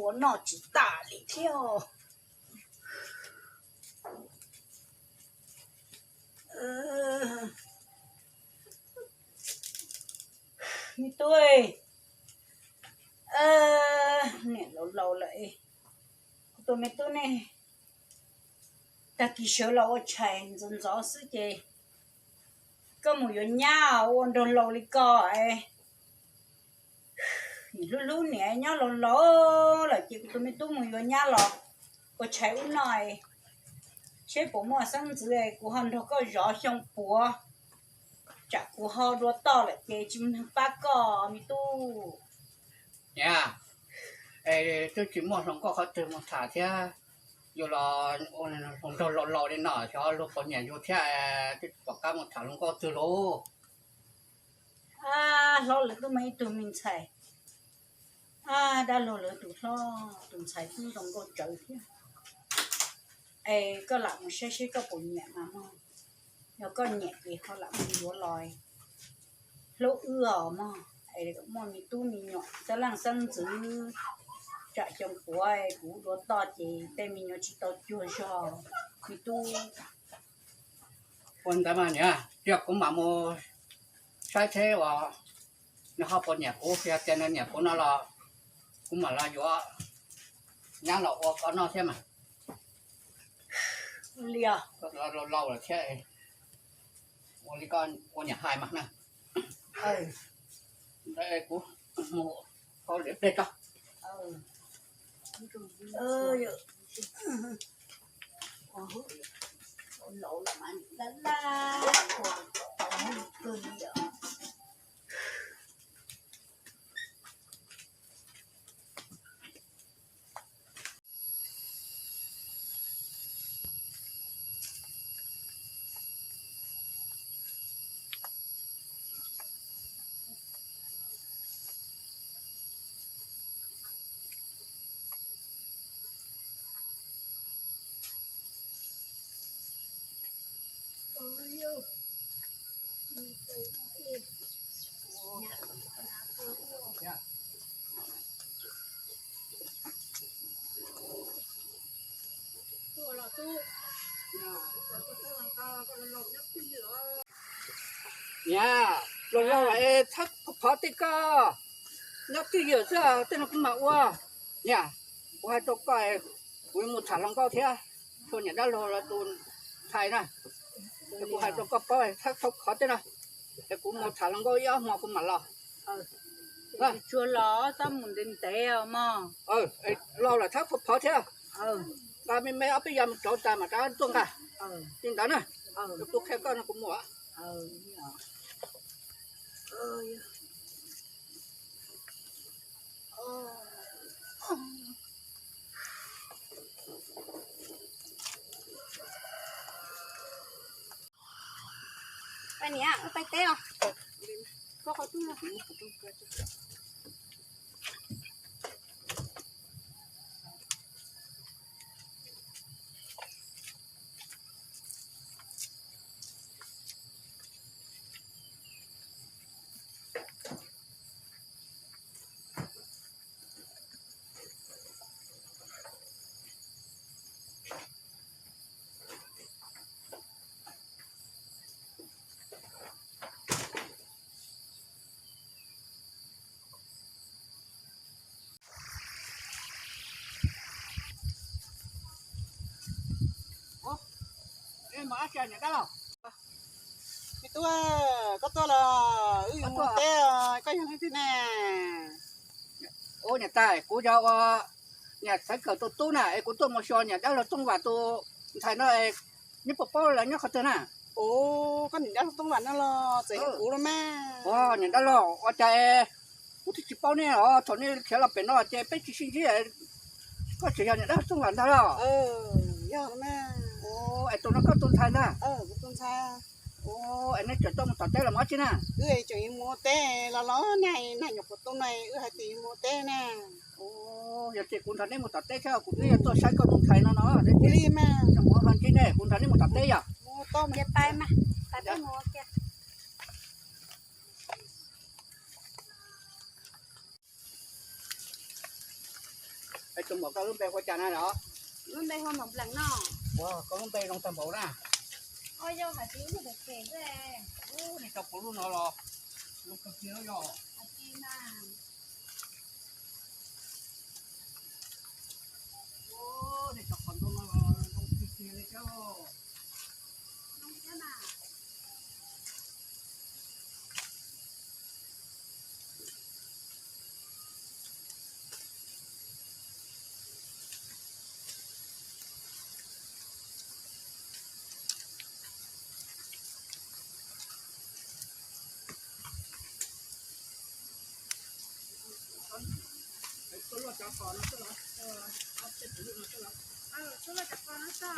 Ua noj tsis tas li thiab. Me tub, niam laus laus lawm, kuv tus me tub ne, tag kis sawv los ua tshais ntxov ntxov xwb ces koj mus yuav nyab ua nraug laus li ko es, hlub hlub niam nyob laus laus lawm ces kuv tus me tub mus yuav nyab los ua tshais ub no, seb puas muaj xeeb ntxwv kuv ho nrog koj zov xyoo puav, tsam kuv ho dua toj lawm ces tsis muaj neeg pab koj me tub. Niam, es twb tsis muaj hluas nkauj qhov twg mus tham thiab, yuav los ua hluas nraug laus laus li no xyov luag puas nyiam yus thiab, twb tsis pom qab mus tham hluas nkauj twg lauj. Hlob lawv twb muaj ib tug me ntxhais, dab laug lawv tus hlob tus ntxhais twb zoo nkauj tsawv thiab. Es koj lam mus saib seb koj puas nyiam mas mog, yog koj nyiam ces ho lam mus yuav los hlub wb os mog, es muaj me tub me nyuam xeeb leej xeeb ntxwv, tsam xyoo puav kuv dua toj ces tej me nyuam tsis tau cuag zog me tub. Ua ntawd mas niam, yog kuv mam mus saib seb uas nws ho puas nyiam kuv, yog tias nws nyiam kuv no los kuv mam los yuav nyab los ua koj noj thiab mas. Li os, laus laus lawm thiab, ua li koj ua niam hais mas na. Kuv mus hau liam dej tso. Laus lawm mas laj laj ua tau kawg li os. Niam, laus laus lawm es txhob phov tej ko, nyob twj ywm xwb tej no kuv mam ua. Niam, kuv hais rau koj, kuv yuav mus tham hluas nkauj thiab, txhua niam dab laug lawv tus ntxhais na, es kuv hais rau koj paub, txhob phov tej no, es kuv mus tham hluas nkauj ib ob hmo kuv mam los. Tsuag los txhob mus ntev ntev os mog. Laus lawm txhob phov thiab, nqa me me ob peb yam mus rauv tas mam rov tuaj nqa. Li ntawd na, kuv qhia koj no kuv mus. Pais niam, pais teb os. Me tub, koj tuaj los wb yuav mus teb, koj yog leej twg na? Ub niam tais, kuv yog ua niam xeev kawm tus tub na, es kuv tuaj mus xyuas niam dab laug Tooj Vam tus ntxhais no, neb puas paub lawv nyob qhov twg na? Ub, koj niam dab laug Tooj Vam no los txawm yog kuv los mas. Ua niam dab laug, ua cas kuv twb tsis paub nej os, thaum nej khiav los pem no ces peb tsis sib ntsib, koj tseem yog niam dab laug Tooj Vam ntag los? Yog mas. Es tus no koj tus ntxhais ntag? Es neb tseem tuaj mus tom teb los mus dab tsi na? Wb tseem yuav mus ua teb los los nag, nag nyuam qhuav tuaj no wb hais tias yuav mus ua teb na. Yog ces kuv nrog neb mus tom teb thiab, kuv twb yog tuaj saib koj tus ntxhais no no. Ua li mas. Mus ntsib nej, kuv nrog neb mus tom teb yom. Mus tau mas, pais mas, pais teb mus ua kiag. Tus muam, koj lub npe hu ua cas na los? Lub npe hu Maum Nplees no. Ua, koj lub npe zoo tag npaum na. Ua, yog hais tias ib tug phem phem xwb. Ub, nej cov kuv lub no los zoo kawg kiag yog. Hais tias mas. Ub, nej cov qhov ntoo no los zoo kawg kiag li thiab. Zoo thiab mas. Tuaj loj cov qos no xwb los? Tuaj loj cov qos no xwb.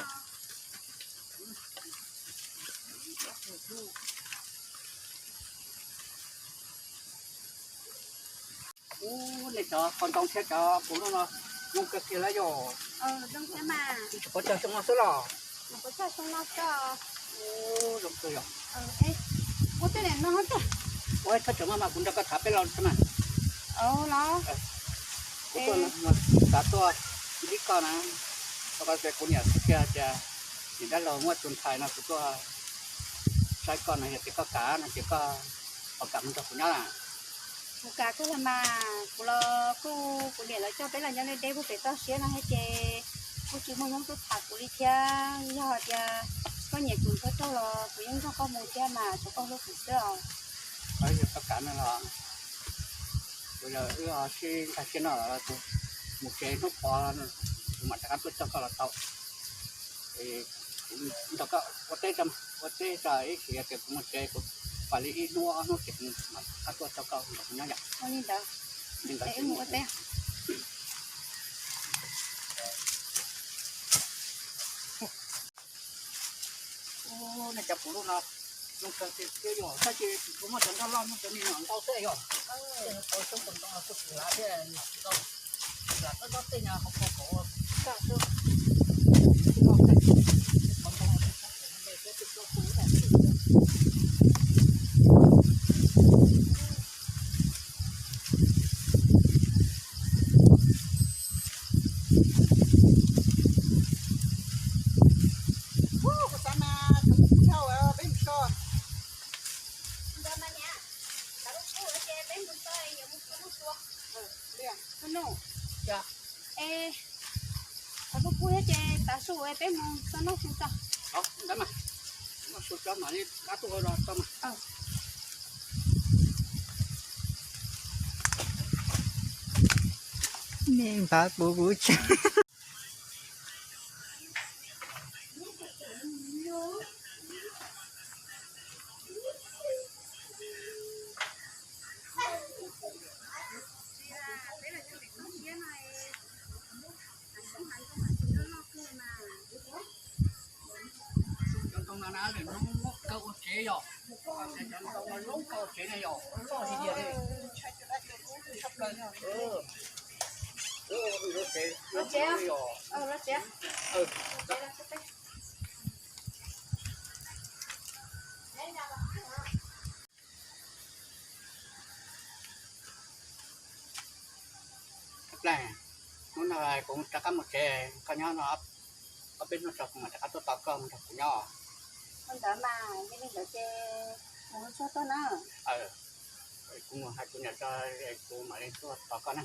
Ub, nej cov qos ntoo thiab cov kuv lub no zoo kawg kiag li yog. Zoo thiab mas. Tsis pov tsag xyoo no xwb los? Pov tsag xyoo no xwb. Ub, zoo kawg yog. Ua tej niam no tiag. Ua thaj tsam mas kuv nrog koj tham peb lo thiab mas. Los. Kuv tuaj, xav tuaj ntsib koj na. Koj tias kuv niam tiag tias niam dab laug muab tus ntxhais no kuv tuaj saib koj no, yog tias koj kam no ces koj puas kam mus nrog kuv nyob na? Kuv kam kawg los mas, kuv los kuj kuv niam lawv coj peb los nyob deb deb puag pem toj siab no thiab ces kuj tsis muaj hnub tuaj tham kuv li thiab. Yog hais tias koj nyiam kuv ntxhua raug los kuv yeej nrog koj mus thiab mas, tsuav koj hlub kuv xwb os. Yog koj kam no los kuv yog wb sib nkag siab no los mus tsev hnub pov kuv mam rov qab tuaj coj koj los tau. Nrog koj ua teb tso, ua teb tso ib chim yog tias kuv mus tsev kuv pam li ib hnub ob hnub ces kuv mam rov qab tuaj coj koj los nyob yom. Ua li ntawd. Li ntawd ces mus ua teb. Ub, nej cov kuv lub no zoo kawg tiag tiag yog, tab sis kuv muaj cov nroj loj muaj cov me nyuam ntau xwb yog. Tau xyoob tus ntoo los kuj tsis lav thiab, lam tau, lam tau dob tej nyuag hauv paus kaum xwb. Kuv xav mas tus kub dhau peb mus so. Ntawd mas niam, thaum lub kub ces peb mus so es yuav mus so noj su. Liam, so noj. Es thaum lub kub thiab ces tav su es peb mus so noj su tso. Ntawd mas, noj su tso mam li rov tuaj ua zog tso mas. Nej npam kuv kuv tsev. Cov ntoo no na lwm hnub muab kaw ua tsev yom. Cov ntoo no lub kaw ua tsev ne yom, loj tiag tiag li. Los tsev, los tsev. Thaum plaws, hnub no kuv rov qab mus tsev, koj nyob no ob peb hnub tso kuv mam rov qab tuaj tos koj mus nrog kuv nyob. Ua ntawd mas, yog li ntawd ces mus txog tuaj na. Kuv mus hais kuv niam tso, kuv mam li tuaj tos koj na.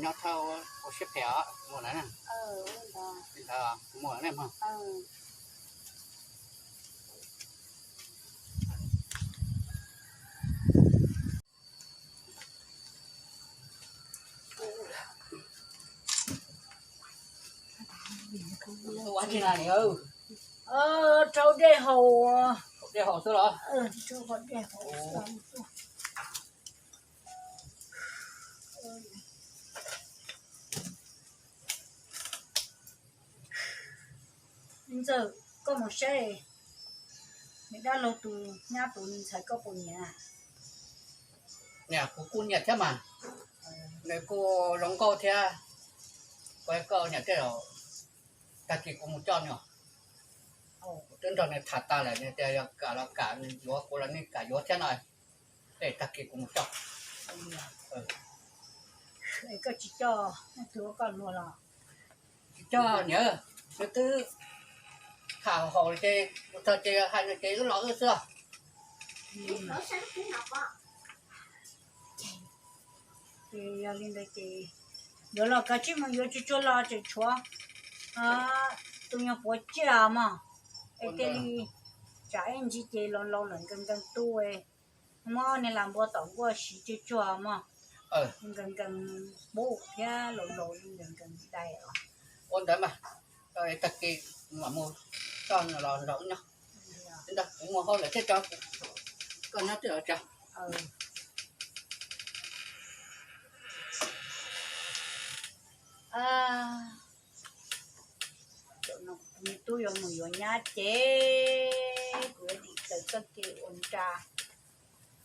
Nyob thawj ua siab phem os, mus lawm na. Li ntawd kuv mus lawm na mog. Rau dej haus. Dej haus xwb los? Ntxawm, koj mus saib niam dab laug tus nyab tus ntxhais koj puas nyiam. Niam, kuv kuj nyiam thiab mas, nws kuj zoo nkauj thiab. Koj, koj niam tej zaum tag kis kuv mus coj nws. Kuv twb nrog nws tham tas lawm, nws tias yog kam los kam, nws yuav kuv los nws kam yuav thiab no. Tej tag kis kuv mus coj. Koj tsis coj, tus ua koj luag los? Tsis coj niam, nws twb tham haum ces mus txog ces hais nws ces wb los wb xwb. Ces yog li ntawd ces yuav los kav tsij mus yuav tsuag tsuag los tseem tshuav tus nyuag puav tsiaj mog, es thiaj li tsam ib ntsis ces los laus lawm nkees nkees tu, muab niag lam npua tom nkuaj siv tsuag tsuag mog, nkees nkees pub thiab laus laus li nkees nkees dai os. Ua ntawd mas, tag kis mam mus coj los nrog wb nyob. Ntawd kuv mus hauj lwm thiab tso, koj nyob twj ywm tso. Tus me tub yuav mus yuav nyab ces kuv yuav dim plaws txoj kev ua nra,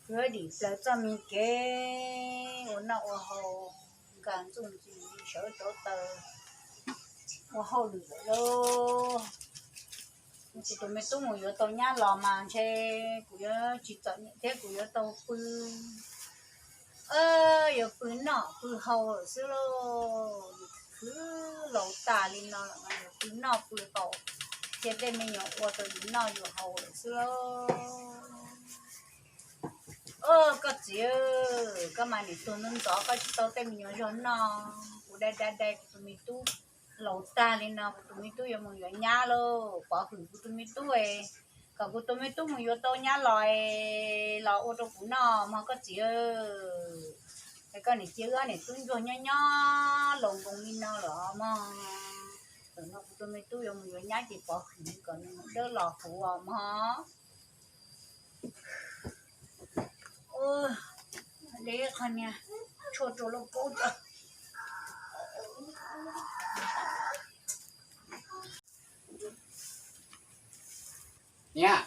kuv yuav dim plaws txoj me kev ua noj ua haus, nkag ntxuj ntxwg sawv rauv taws ua hauj lwm lawm lauj. Kuv tus me tub mus yuav tau nyab los mas ntshe kuv yuav tsis txom nyem thiab, kuv yuav tau pw, yuav pw noj pw haus lawm xwb lauj. Khwv laus tag li no lawm mas yuav pw noj pw haus, cia tej me nyuam ua rau yus noj yus haus lawm xwb lauj. Koj txiv, koj mas nim tuag ntxov ntxov koj tsis tau tej me nyuam zog noj. Kuv dai dai dai kuv tus me tub laus tag li no, kuv tus me tub yuav mus yuav nyab lauj. Pov hwm kuv tus me tub, kom kuv tus me tub mus yuav tau nyab los es los ua rau kuv noj mog koj txiv. Es koj nim cia wb ob niam tub ntsuag nyob nyob laus nkoos li no lawm mog. Thaum no kuv tus me tub yuav mus yuav nyab ces pov hwm kom nws dawb los kuv os mog. Deb qhov niag tshuaj rau lauj kaub tso. Niam,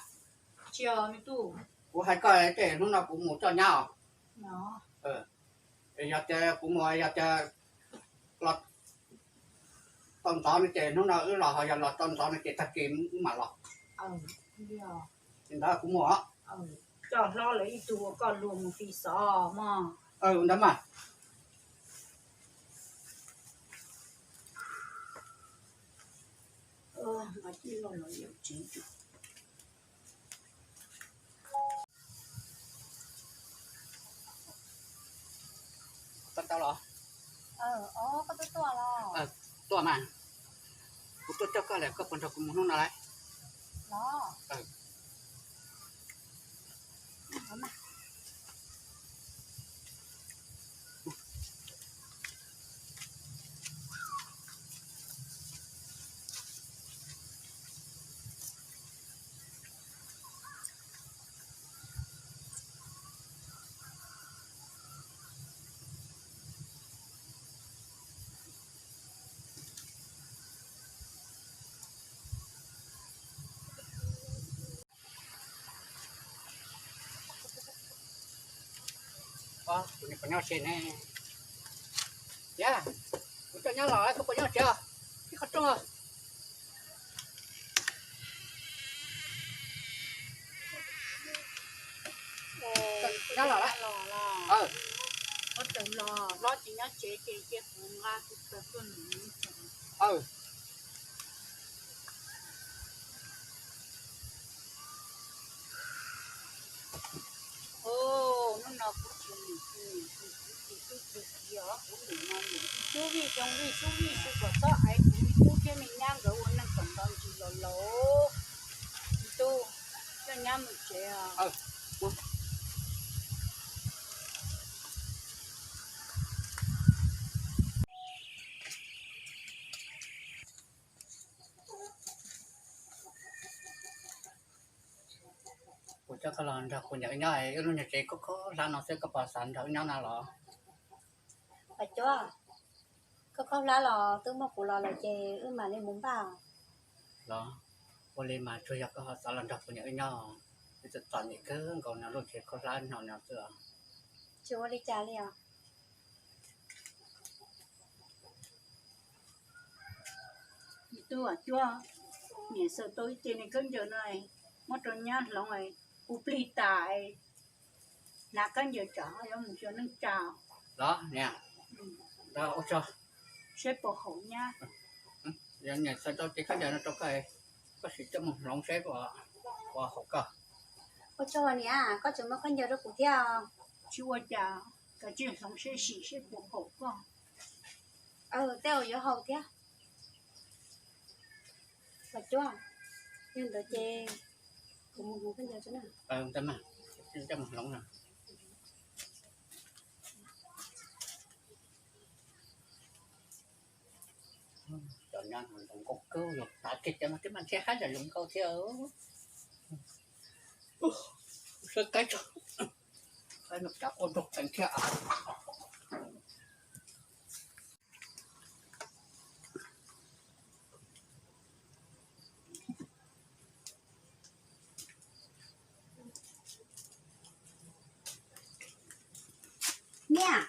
tsis os me tub, kuv hais koj tej hnub no kuv mus coj nyab os. Yog tias kuv mus yog tias los tau ntxov no ces hnub no wb los, ho yog los tau ntxov no ces tag kis wb mam los. Li ntawd kuv mus os. Coj hlob lawv ib tug ua koj luag mus fi xov mog. Ntawd mas. Koj tau los? Tuaj mas. Kuv tuaj coj koj lawm, koj puas nrog kuv mus hnub no lawm? Kuv niam puas nyob tsev ne? Yog, kuv coj nyab los, koj puas nyob tsev os? Ib qhov rooj. Nyob los lawm. Hlob tsis nyob tsev ces cia kuv nqa kuv tus tuaj nws. Hnub no kuv tsis nim, kuv tsis tub tsis kiv os, kuv nim no nim xub vij xyoo vij xub vij xwb kom txhob hais kuv me tub thiab me nyab nkawd ua neej kom nto ntsis los laus. Me tub, coj nyab mus tsev os. Kuv coj koj los nrog kuv niam wb nyob, wb lub nyuag tsev khaub khaub hlab no xwb koj puas xav nrog wb nyob no los? Os Cuab, khaub khaub hlab los twb muab kuv los lawm ces wb mam li mus npaj. Los, ua li mas tsuas yog koj ho xav los nrog kuv niam wb nyob, wb txom txom nyem kawg nkaus no lub tsev khaub hlab no no xwb. Tsis ua li cas li os. Tub Cuab, niam xaws tau ib ce niag khaub ncaws no, muab rau nyab hloov, kuv plig tas, hnav khaub ncaws tsam ho yuav mus xyuas neej tsa. Los niam, Ntawd ua tsaug. Seb puas haum nyab. Yog niam txawv tau ces khaub ncaws no rau koj, koj sim coj mus hloov seb puas haum koj. Ua tsaug niam, koj tseem muab khaub ncaws rau kuv thiab. Tsis ua cas, koj tsis hloov seb sim seb puas haum koj. Tej zaum yuav haum thiab. Koj cuab, yog ntawd ces kuv mus hloov khaub ncaws tso na. Coj mus hloov no. Cov nyob no zoo nkauj kawg, yog tav kiag cov no twb mas ntshe haj yam zoo nkauj thiab. Sawv qaib tso, qaib no cov ua nrog qees thiab. Niam,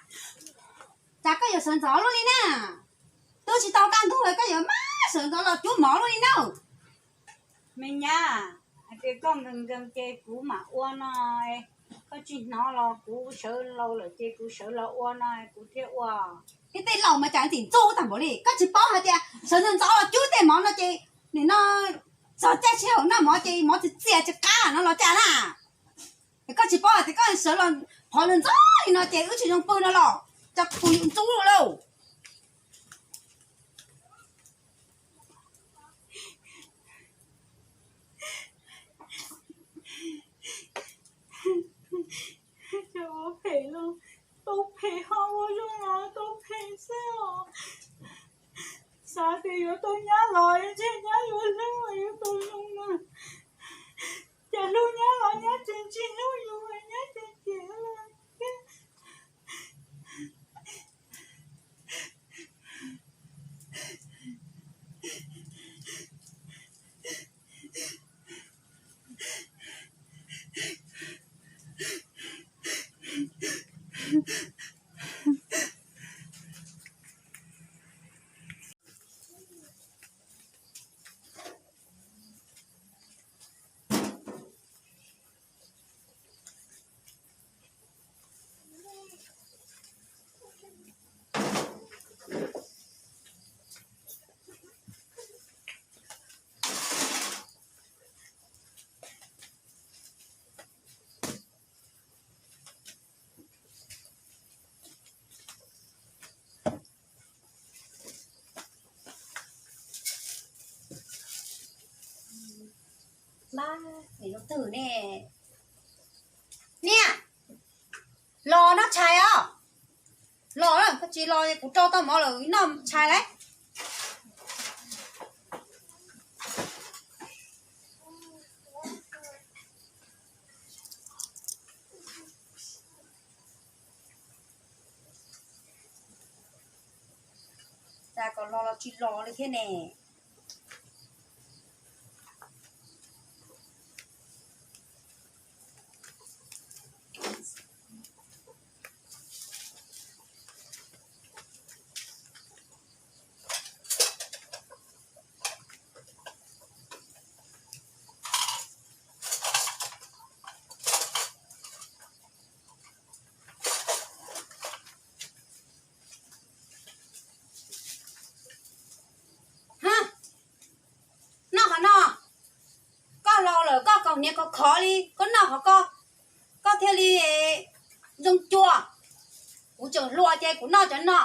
cas koj yuav sawv ntxov luaj li na? Twb tsis tau kaj ntug koj yuav maj sawv ntxov los cuab mov luaj li na. Me nyab, hais tias koj nkees nkees ces kuv mam ua no, koj tsis hnov los kuv sawv laus lawm ces kuv sawv los ua no kuv thiaj ua. Ib tej laus mas cas ntxim ntxub tag npaum li, koj tsis paub hais tias sawv ntxov ntxov los cuab tej mov no ces nim no txog caij sij hawm noj mov ces mov txias txias tsis qab no los cas na. Es koj tsis paub hais tias koj sawv los qhov ntxov li no ces wb tsis zoo pw no los, cas kuv yuav ntxub lauj. Cas ua phem los tau phem, ho ua zoo los tau phem xwb os. Xav tias yuav tau nyab los ntshe nyab yuav hlub yuav tau zoo na. Ces hlub nyab los nyab tseem tsis hlub yus, nyab tseem cem thiab. Mab, nws twg ne? Niam, los noj tshais os. Los, koj tsis los kuv rau tau mov lawm noj tshais lauj. Cas kom los los tsis los li thiab ne. Noj qhov no, koj laus lawm koj kaus hniav khov khov li, koj noj qhov ko, koj thiaj li zoo cuag. Kuv tseem hluas ces kuv noj cov no,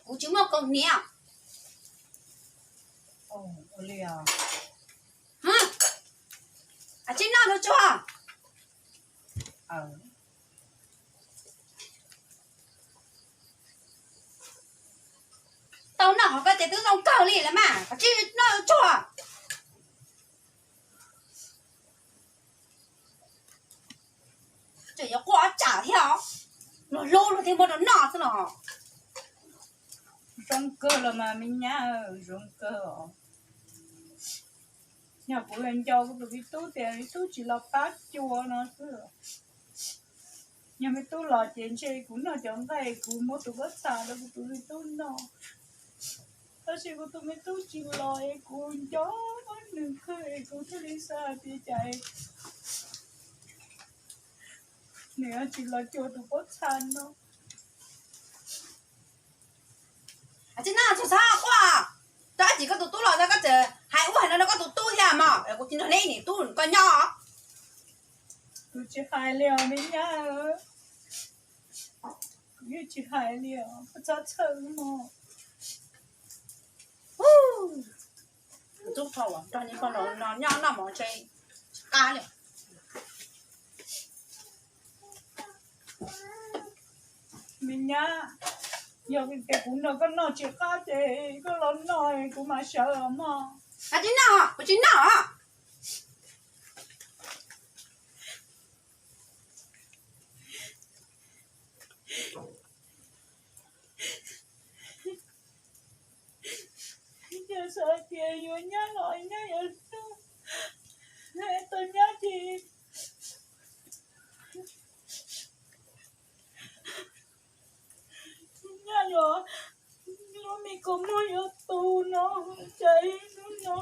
kuv tsis muaj kaus hniav. Tsis noj dua tsuag. Tau noj qhov ko ces twb zoo kawg li lawm mas, koj tsis noj dua tsuag. Tseem yuav quaj tsam thiab os, luag hlub luag thiaj muab rau noj xwb los. Zoo kawg los mas me nyab, zoo kawg os. Yog kuv nco kuv tus me tub tias me tub tsis los pab cua no xwb. Yog me tub los ces ntshe kuv noj cov nqaij kuv muab tus pob txha rau kuv tus me tub noj. Tab sis kuv tus me tub tsis los es kuv nco nws kawg es kuv thiaj li xav hais tias cas nws tsis los cuag tus pob txha no. Txiv Naj, txhob txhob quaj, rau dab tsi koj tus tub los tau koj tseem hais ub hais no rau koj tus tub thiab mog? Kuv tsis nrog neb niam tub koj nyob. Kuv tsis hais li os me nyab, kuv yeej tsis hais li os, koj txhob txhawj mog. Tub thaum nrog neb pog laus no nyob noj mov ntshe tsis qab li. Me nyab, yog tias kuv nrog koj noj tsis qab ces koj los noj kuv mam sawv os mog. Tsis noj, kuv tsis noj. Yog xav tias yuav nyab los nyab yuav tau nyab ces nyab yuav, lub me kaus mog yuav tu no, cas ib hnub no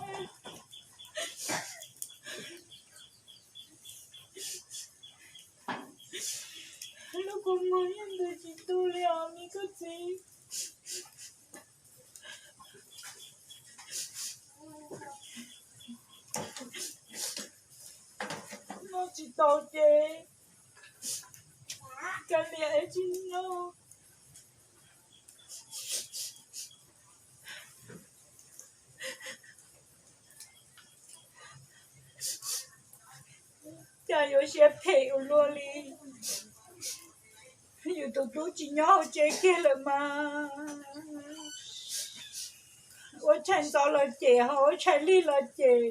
lub kaus mog yeej ntws tsis tu li os me koj txiv. Noj tsis tau ces kav liam es tsis noj. Cas yuav siab phem ua luaj li. Yus tus tub tsis nyob hauv tsev kiag lawm mas ua tshais ntxov los cem, ho ua tshais lig los cem.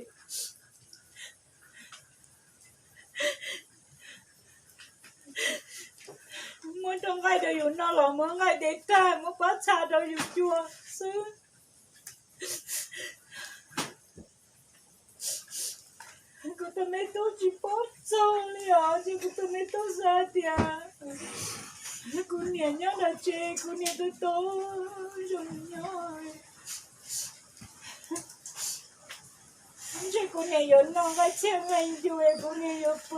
Muab rau nqaij rau yus noj los muab nqaij de tag, muab pob txha rau yus cuag xwb. Kuv tus me tub tsis paub txog li os, ces kuv tus me tub xav tias kuv niam nyob nram tsev, kuv niam tus tub zoo nyob. Ntshe kuv niam yuav noj nqaij txhiaj nqaij ncu es kuv niam yuav pw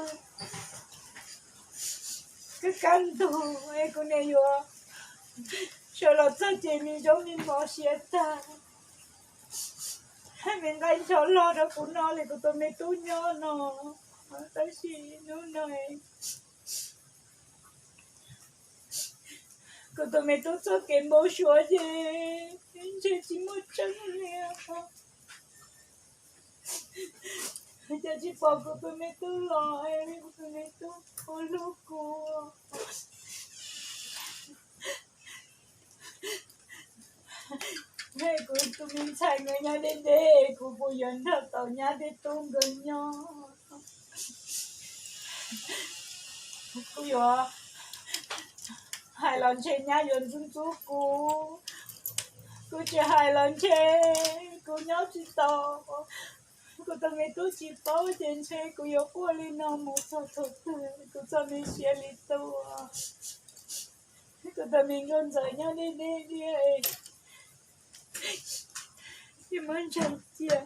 kab kab ntug es kuv niam yuav sawv los txog ces me zaub me mov siav tag, me nqaij ncho loj rau kuv noj li kuv tus me tub nyob no. Tab sis hnub no kuv tus me tub txoj kev npau suav ces ntshe tsis muaj tseeb li. Cas tsis pom kuv tus me tub los, kuv tus me tub ua hlub kuv. Kuv tus me ntxhais nkawd nyob deb deb, kuv puas yuav nrog tau nyab thiab tub nkawd nyob? Kuv yuav hais los ntshe nyab yuav ntxub ntxub kuv, kuv tsis hais los ntshe kuv nyob tsis tau. Kuv tus me tub tsis paub ces ntshe kuv yuav quaj li no mus txog thaum twg kuv txoj me siab li tuag. Kuv tus me nkauj ntxawm nyob deb deb, tsis muaj ntseeg cia.